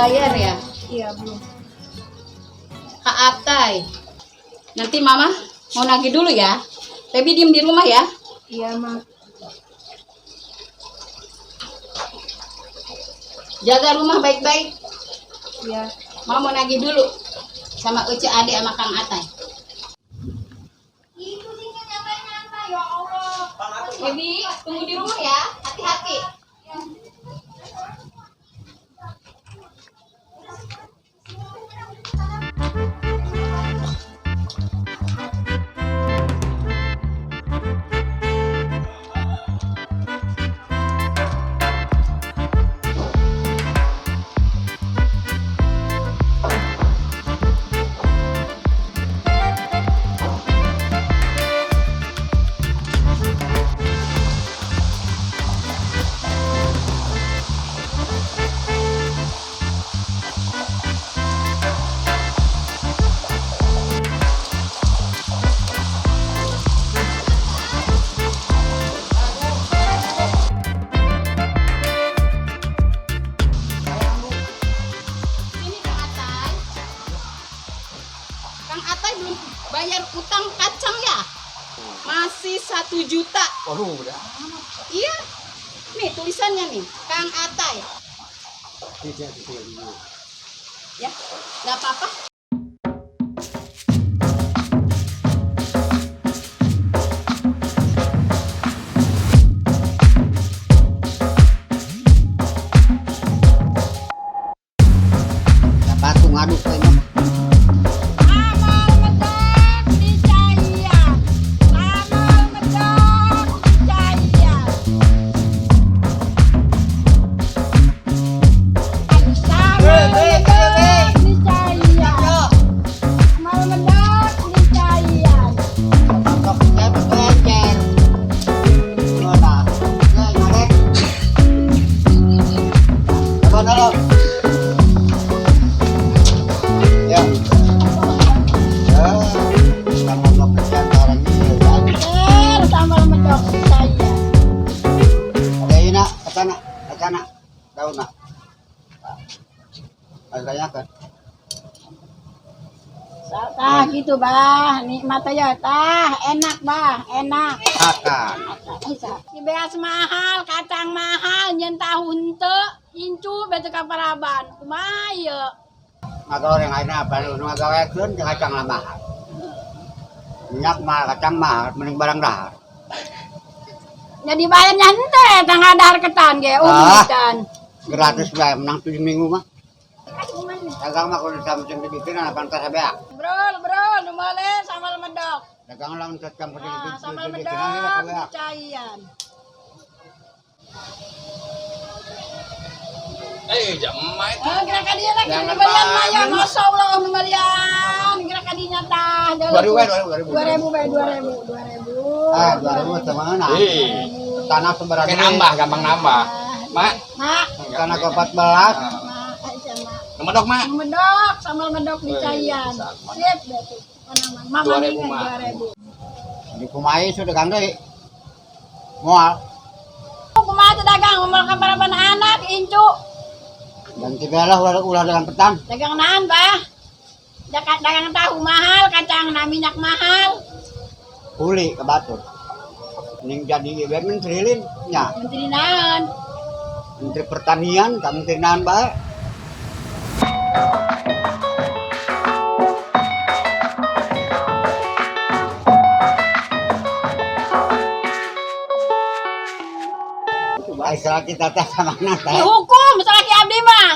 Bayar ya? Iya, belum. Kak Atai. Nanti Mama mau nagih dulu ya. Feby diem di rumah ya. Iya, Ma. Jaga rumah baik-baik. Iya. Mama mau nagih dulu sama Uce Ade sama Kang Atai. Itu sih nyampe-nyampe ya Allah. Feby, tunggu di rumah ya. Hati-hati. Sini Kang Atai. Kang Atai belum bayar utang kacang ya? Masih 1 juta. Waduh, udah. Iya. Nih tulisannya nih, Kang Atai. Tidak diterima. Ya, nggak apa-apa. Dapat tuh ngaduk kayaknya. Sambal medok dicaian. Sambal medok dicaian. Sambal medok dicaian. Sambal medok dicaian. Tok saya beker. Udah. Ya, ngadek. Apa tolong? Ya. Ya. Sama blok kecil orang ini ya. Sambal medok dicaian. Ada ini nak, kacana, kacana, daun nak. Harganya kan? Tah gitu bah, nikmat aja tah, enak bah, enak. Akan. Si beas mahal, kacang mahal, nyen tahu henteu, incu bete ka paraban. Kumaha ieu? Ngagoreng ayeuna apa nu ngagawekeun jeung kacang lah mahal. Minyak mahal, kacang mahal, mending barang dahar. Jadi bayarnya henteu eta ngadahar ketan ge, Ah. ketan. Gratis bae menang 7 minggu mah. Dagang mah kudu sama jeung dibikin apa entar beak. Bro, bro, nu meuli sambal medok. Dagang lamun cocok kudu Nah, sambal dibikin medok beak. dicaian. Eh, jam emak itu. Eh, gerak ka dieu lah, Jangan nu melian mah ya, panggil. Masya Allah nu melian. Gerak ka dinya tah. 2000 bae, 2000. 2000 bae, 2000, 2000. Ah, 2000 sama mana? Eh, Tanah sembarang. kayak nambah, gampang nambah. Mak, Mak, Tanah ke 14. mak, aisyah mak. Medok, Mak. Medok, sambal medok di Wih, caian. sama. Sip, berarti. Mana mana? Mama 2000, ingat Mak. 2000. Di kumaha sudah dagang deui. Moal. Kumaha teh dagang moal ka paraban anak incu. Ganti bae lah ulah, ulah dagang petang. Dagang naon, Bah? Dagang tahu mahal, kacang na minyak mahal. Kuli ke batur. Ning jadi ieu menteri lin nya. Menteri naon? Menteri Pertanian, ka menteri naon bae. Ai salaki tata sama mana teh? Dihukum salaki abdi mah.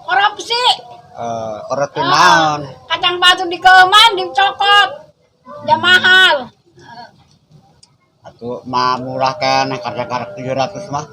Korupsi. Eh, korupsi naon? Kacang batu dikeman, dicokot. Ya mahal. Atuh mah murah keneh karek 700 mah.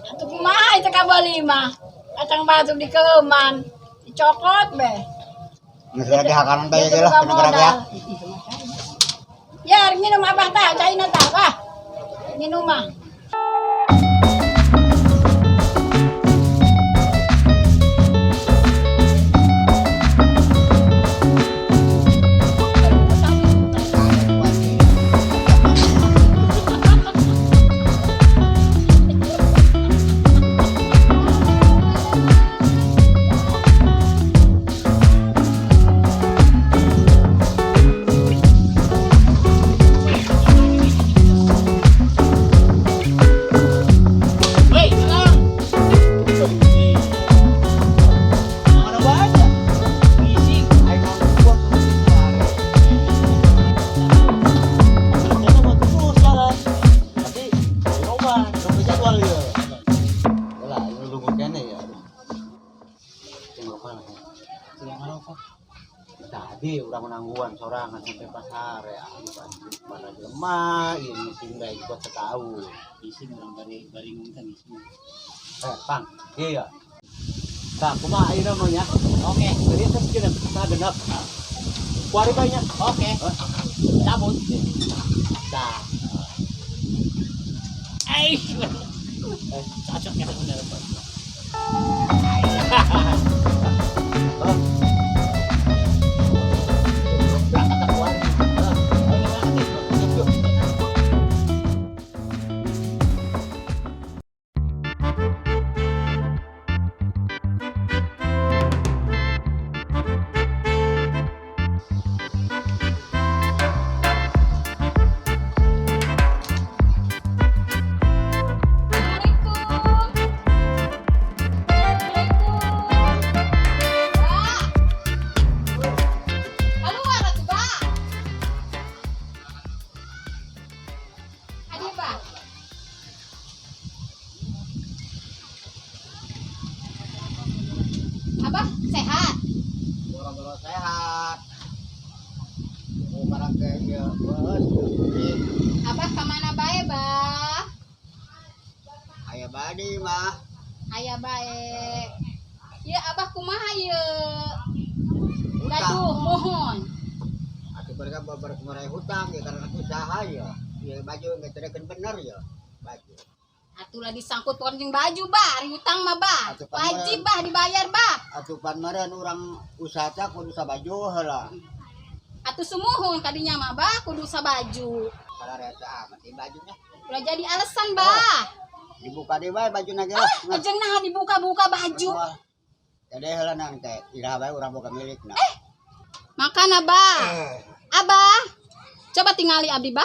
Atuh kumaha itu kabeli mah. Kacang batu dikeman, dicokot be. Geus lagi hakanan bae Dia ge lah buka kana gara modal. Ya, minum abah tah, caina tah, wah. Minum mah. Tadi urang nangguan sorangan sampai pasar ya. Mana jelema ieu ngising bae buat setahun. Ising urang bari bari ngungkan ising. Eh, pang, iya. Tah, kumaha ayeuna mah nya? Oke, Jadi teh genep, tah genep. Kuari bae nya. Oke. Cabut. Tah. Eh, cocok ya bener. Oh. Berangkat ke kuari. Yuk, yuk. Assalamualaikum. Assalamualaikum. Ba. Keluar atuh, Ba. Adi, Ba. Abah sehat? Boro-boro sehat. Oh, barang ke ieu beus. Abah kemana bae, Bah? Aya badi mah. Aya bae. Ya Abah kumaha ye? Hutang. Gaduh mohon. Atuh mereka babar kemarin hutang ya karena usaha ya. Ya baju nggak tereken bener ya. Baju. Atulah disangkut pohon jeung baju, Bah. Ari hutang mah, Bah. Atuh, Wajib, Bah, dibayar, Bah. Atuh pan meureun urang usaha teh kudu baju heula. Atuh sumuhun kadinya mah, Bah, kudu sabaju. Kalau resa amat di bajunya. Ulah jadi alasan, Bah. Dibuka deui bae bajuna ge lah. Ejeng nah dibuka-buka baju. Jadi heula nang teh iraha bae urang boga milikna. Makan, Abah. Abah, coba tingali abdi, Bah.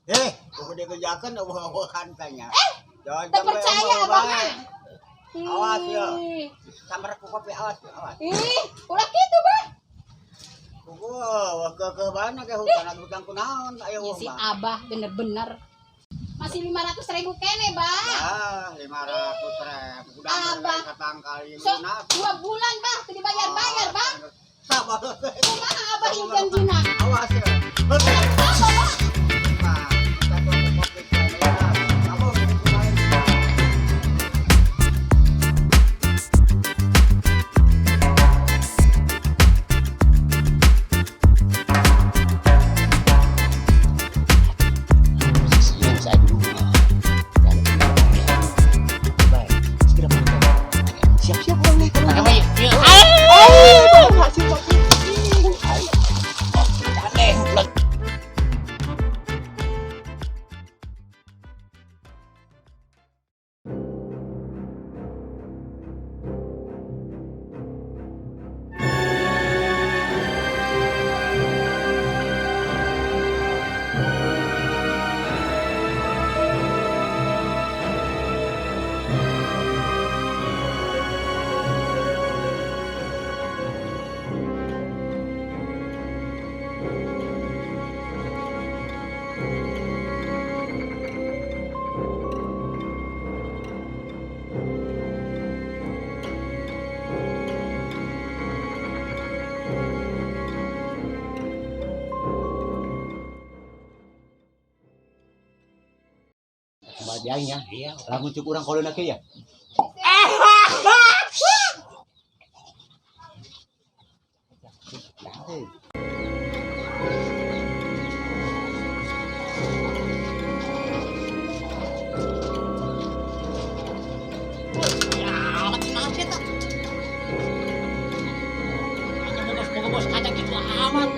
Eh, kudu digejakeun eueuh-eueuhan tanya. Eh, Tak percaya Abah mah. Awas ya. Ih, Sambar ku kopi awas ya, awas. Ih, ulah kitu, Bah. Kuku keukeuh bae ke hutang hutang kunaon aya Ya, si mah. Abah bener-bener. Masih 500 ribu kene, Bah. Ah, 500 ribu. Udah Abah. katang kali So, lunas. 2 bulan, Bah, teu dibayar-bayar, Bah. Sabar. Kumaha Abah yang janjina? Awas ya. Apa, Bah? Nah, kita tuh kopi kamu kumaha? Yang saya dulu. Baik, segera siap-siap orang nih. Ayo. Aneh. Mbak Diang ya. Iya. Lamun cuk urang kolona ke ya. Ya, amat naon sih eta? Hanya bos kaca gitu amat.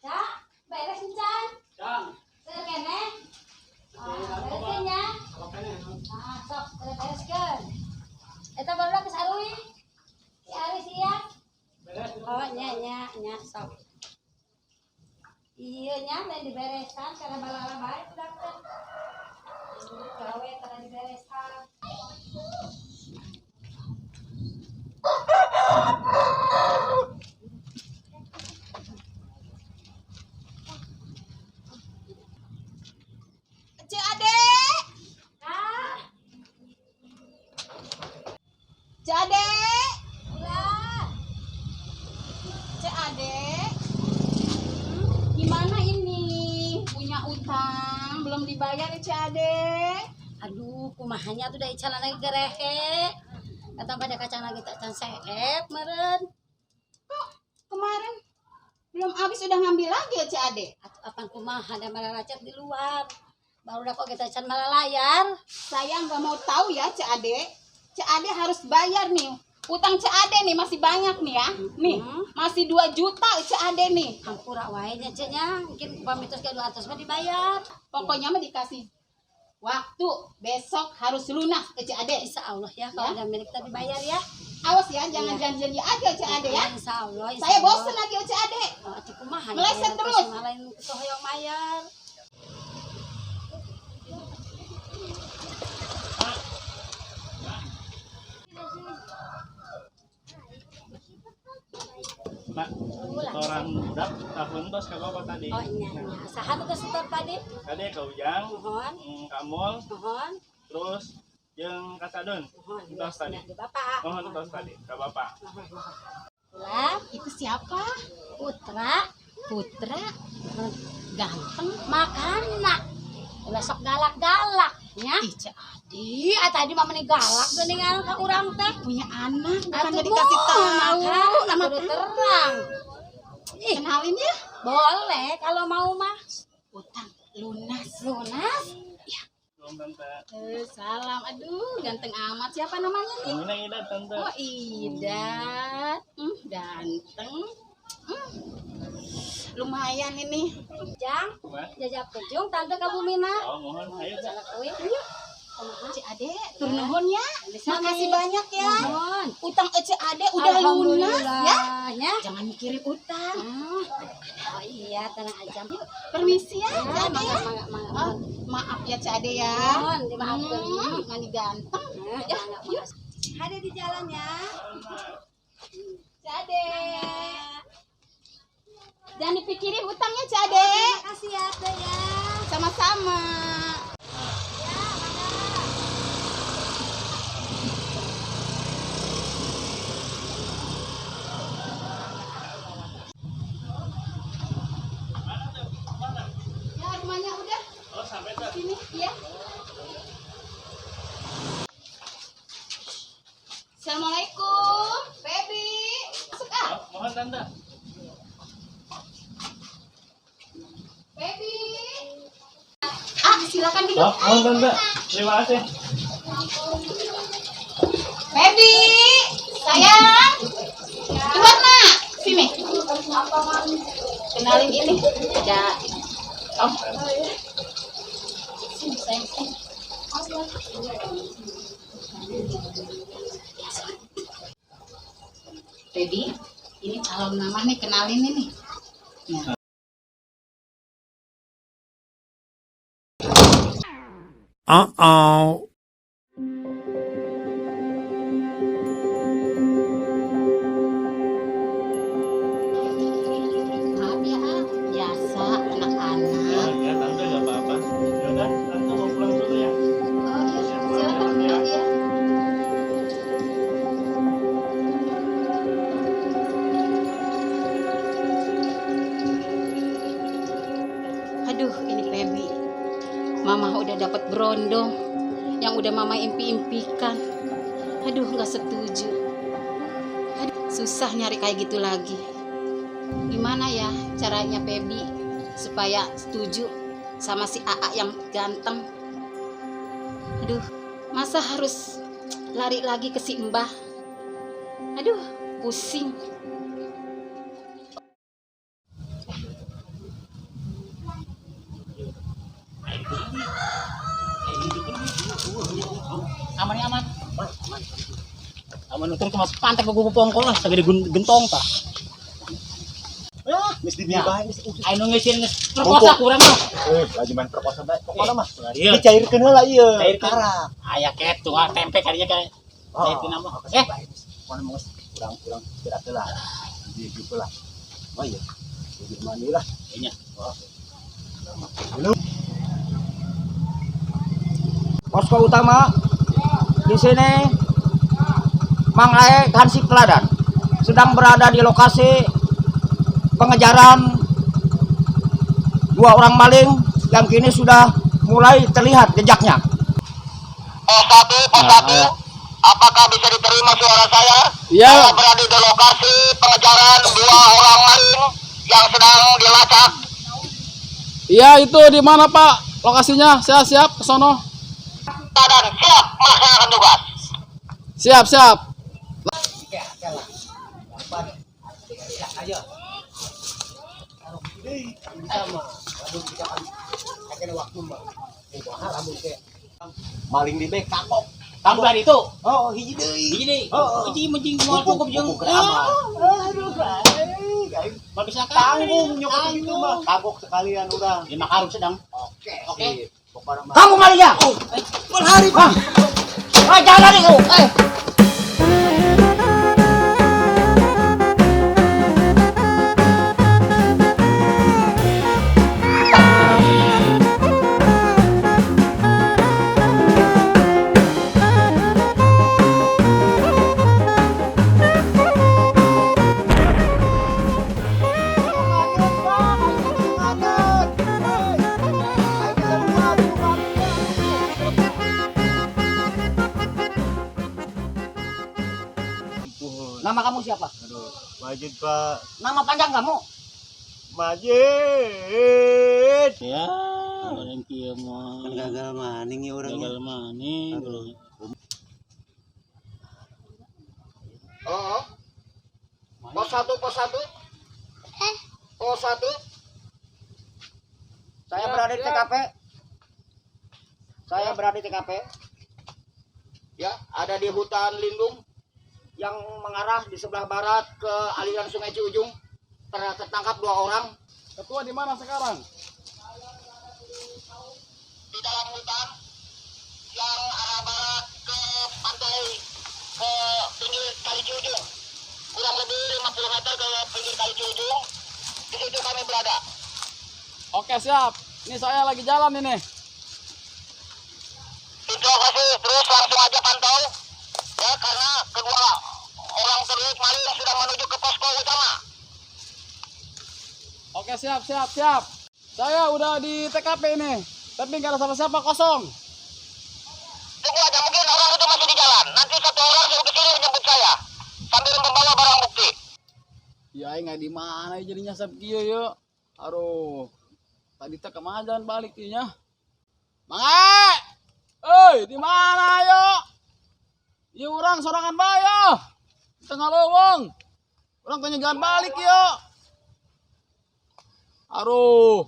Ya, beres. Iya nya lain diberesan karena balala bae budak teh. Gawe tara diberesan. Cek Ade. Ah, Cek Ade. ulah. Cek Ade. Gimana ini? Punya utang belum dibayar ya, Cek Ade? Aduh, kumahanya tuh dari calon lagi gerehe. Kata pada kacang lagi tak can seep meren. Kok kemarin belum habis udah ngambil lagi ya Cek Ade? Atau apaan kumaha ada malah racet di luar. Baru dah kok kita can malah layar. Saya nggak mau tahu ya Cek Ade. Cek Ade harus bayar nih. Utang Cek Ade nih masih banyak nih ya. Nih, masih 2 juta Cek Ade nih. Hampura wae nya Cek nya, mungkin pamitos ke 200 mah dibayar. Pokoknya mah dikasih waktu besok harus lunas ke Cek Ade. Insya Allah ya kalau Ya. ada milik kita dibayar ya. Awas ya, jangan janji-janji aja Cek Ade ya. Insya Allah. Insya Saya Allah. bosen lagi Cek Ade. Oh, atuh kumaha ya, Meleset aya terus. terus lain tuh hoyong mayar. Mak, orang budak tahun tos ka bapak tadi. Oh iya, iya. Saha nu geus setor tadi? Tadi ka Ujang, Mohon, Kamol, mohon, terus jeung ka Sadun. mohon. Tos tadi. Di bapak. Mohon tos tadi ka bapak. Ulah, Itu siapa? Putra, Putra. Ganteng. makana. Ulah sok galak-galak nya. Ih, Cek Ade Ih, ah, tadi mah meni galak geuningan ka urang teh. punya anak, bukan Atuh nggak dikasih tahu. Makan, Nama kudu terang. Ih, Kenalin ya. boleh kalau mau mah. Utang lunas. Lunas? Belum tante. Salam. Aduh, ganteng amat. Siapa namanya nih? Namanya Ida tante. Oh, Ida. Ganteng. Lumayan ini. Jang, Mak. jajab kejung tante ka Bumina. Oh, mohon ayo Cak. Salah euy. Ayo. Kumaha? Cek Ade, tur nuhun ya. Sami. Makasih banyak ya. Mohon. Utang Cek Ade udah lunas ya. Ya. Jangan mikirin utang. Oh iya, tenang aja. Yuk. Permisi ya, Ya, Cek Ade ya. mangga, mangga, mangga. Oh, maaf ya Cek Ade ya. Mohon, dimaafkan. Mani ganteng. Nah, Ya, mangga, yuk. mangga. Ada di jalan ya. Cek Ade. Jangan dipikirin utangnya Cek Ade. Terima kasih ya, Teh ya. Sama-sama. Ya, mangga. Ya, rumahnya udah. Oh, sampai tante. Sini, ya. Assalamualaikum, Baby. Masuk ah, Oh, mohon tante. Baby. Ah, silakan duduk. Oh, mohon tante. Terima kasih. Baby, sayang. Keluar nak, sini. Kenalin ini. Ada. Oh. Sini sayang. Sini. Baby, ini calon mama nih, kenalin ini. Ya. Uh-oh. Maaf ya, ah. Biasa anak-anak. Ya, tante enggak apa-apa. Ya udah, tante mau pulang dulu ya. Oh iya, silakan. Oh, iya. Aduh, ini Feby. Mama udah dapat berondong yang udah mama impi-impikan. Aduh, nggak setuju. Aduh, susah nyari kayak gitu lagi. Gimana ya caranya Feby supaya setuju sama si AA yang ganteng? Aduh, masa harus lari lagi ke si Mbah? Aduh, pusing. Aman ya aman. Aman untung cuma pantek gua pongkol lah sagede gentong tah. Ya, geus di Di Ya. bae geus usus. Anu ngeusin geus perkosa kurang mah. Eh, lagi main perkosa bae. Pokona mah. Iya. Dicairkeun heula ieu. Cairkeun. Karak. Aya ketu ah tempe kadinya ka. Oh, Cairkeun mah. Eh, pokona mah geus urang-urang istirahat heula. Di gitu lah. Oh iya. Di mandi lah. Iya. Posko utama di sini Mang Ae Hansip Teladan sedang berada di lokasi pengejaran dua orang maling yang kini sudah mulai terlihat jejaknya. Pos 1, pos 1, apakah bisa diterima suara saya? Iya. Saya berada di lokasi pengejaran dua orang maling yang sedang dilacak. Iya, itu di mana, Pak? Lokasinya? Saya siap ke sono. Dan siap melaksanakan tugas. Siap, siap. Maling di bek kapok. Tambah itu. Oh, hiji deui. Hiji deui. Oh, oh. Hiji mending moal cukup jeung. Mumpung aman. Aduh, aing. Aing Moal bisa tanggung nyokot itu mah. Kagok sekalian urang. Lima karung sedang. Oke. Oke. Sip. Pokona mah. Kamu malingnya? Oh, lari, Pak. Ah, jangan lari kau. Eh. Nama kamu siapa? Aduh, Majid, Pak. Nama panjang kamu? Majid. Ya, orang kieu mah. Gagal maning ya orangnya. Gagal maning. Oh. Pos 1, pos 1. Pos 1. Saya berada di TKP. Saya berada di TKP. Ya, ada di hutan lindung yang mengarah di sebelah barat ke aliran Sungai Ciujung. Tertangkap dua orang. Ketua di mana sekarang? Di dalam hutan yang arah barat ke pantai ke pinggir Kali Ciujung. Kurang lebih 50 meter ke pinggir Kali Ciujung. Di situ kami berada. Oke, siap. Ini saya lagi jalan ini. Lokasi terus langsung aja pantau ya, karena kedua orang tersebut maling sudah menuju ke posko utama. Oke, siap, siap, siap. Saya udah di TKP ini. Tapi nggak ada siapa-siapa, kosong. Tunggu aja, mungkin orang itu masih di jalan. Nanti satu orang suruh ke sini menjemput saya sambil membawa barang bukti. Ya, nggak di mana jadinya sap kieu yuk. Aduh. Tadi teh kemana jalan balik nya? Mang E! Oi, di mana yuk? Ieu urang sorangan bae yo. Di tengah leuweung. Urang tanya jalan balik yuk. Aduh.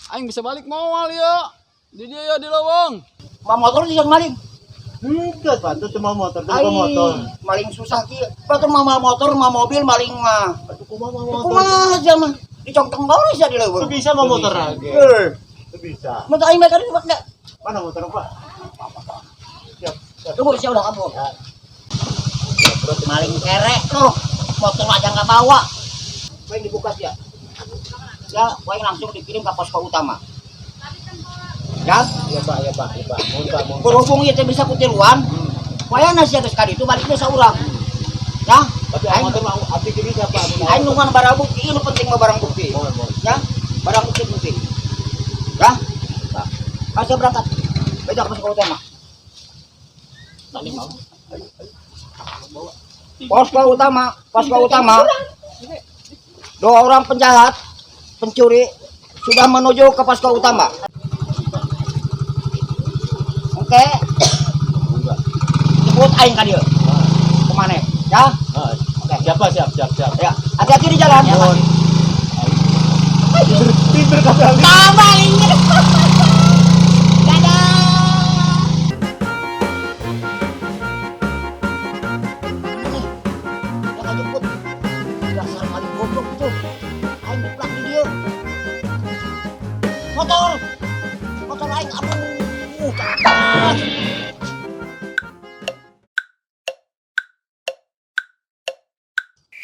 Aing bisa balik moal yuk. Di dia yo di leuweung. Ma motor sih yang maling. Enggak, Pak. Itu cuma motor, itu bukan motor. Maling susah ki. Batur mah motor, mah mobil maling mah. Aduh, kumaha motor. Kumaha aja mah. Dicongtong bae sih di Itu leuweung. bisa mau motor lagi. Eh, Itu bisa. motor aing mah kan enggak. Mana motor, Pak? Siap. Siap. Tunggu sih udah kabur. Maling kerek tuh. Motor aja nggak bawa. Waing dibuka sih ya. Ya, waing langsung dikirim ke posko utama. Ya, Iya, Pak. Iya, Pak. Iya, Pak. Mohon, Pak. Mohon. Berhubung ieu teh bisa kutiluan. Wayana sia geus kaditu baliknya saurang. Ya, Tapi aing motor mah abdi ge bisa, Pak. aing nungguan barang bukti, ini penting mah barang bukti. Mohon, mohon. Ya, barang bukti penting. Ya. Ayo berangkat. Beda ke posko utama. Balik mau. Posko utama, posko utama. Dua orang penjahat, pencuri sudah menuju ke posko utama. Oke. Jemput aing ka dieu. Kemana? Ya? Ah, Oke. siap, Pak. Siap, siap, siap. Ya, hati-hati di jalan. Mohon. Tidur kata Malingnya. Dadah. Jangan jemput. Dasar maling goblok itu. Aing diplak di Motor. Motor aing, aduh, kapas.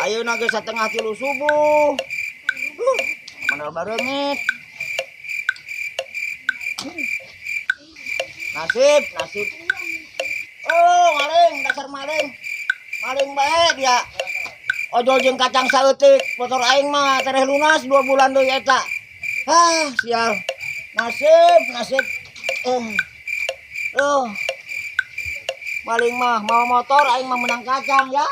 Ayeuna geus 2.30 subuh. Mana bareungit. Nasib, nasib. Oh, maling, dasar maling. Maling bae dia. Ojol jeung kacang saeutik, motor aing mah tereh lunas 2 bulan deui eta. Ah, sial. Nasib, nasib. Eh. Oh. Maling mah mawa motor, aing mah menang kacang ya.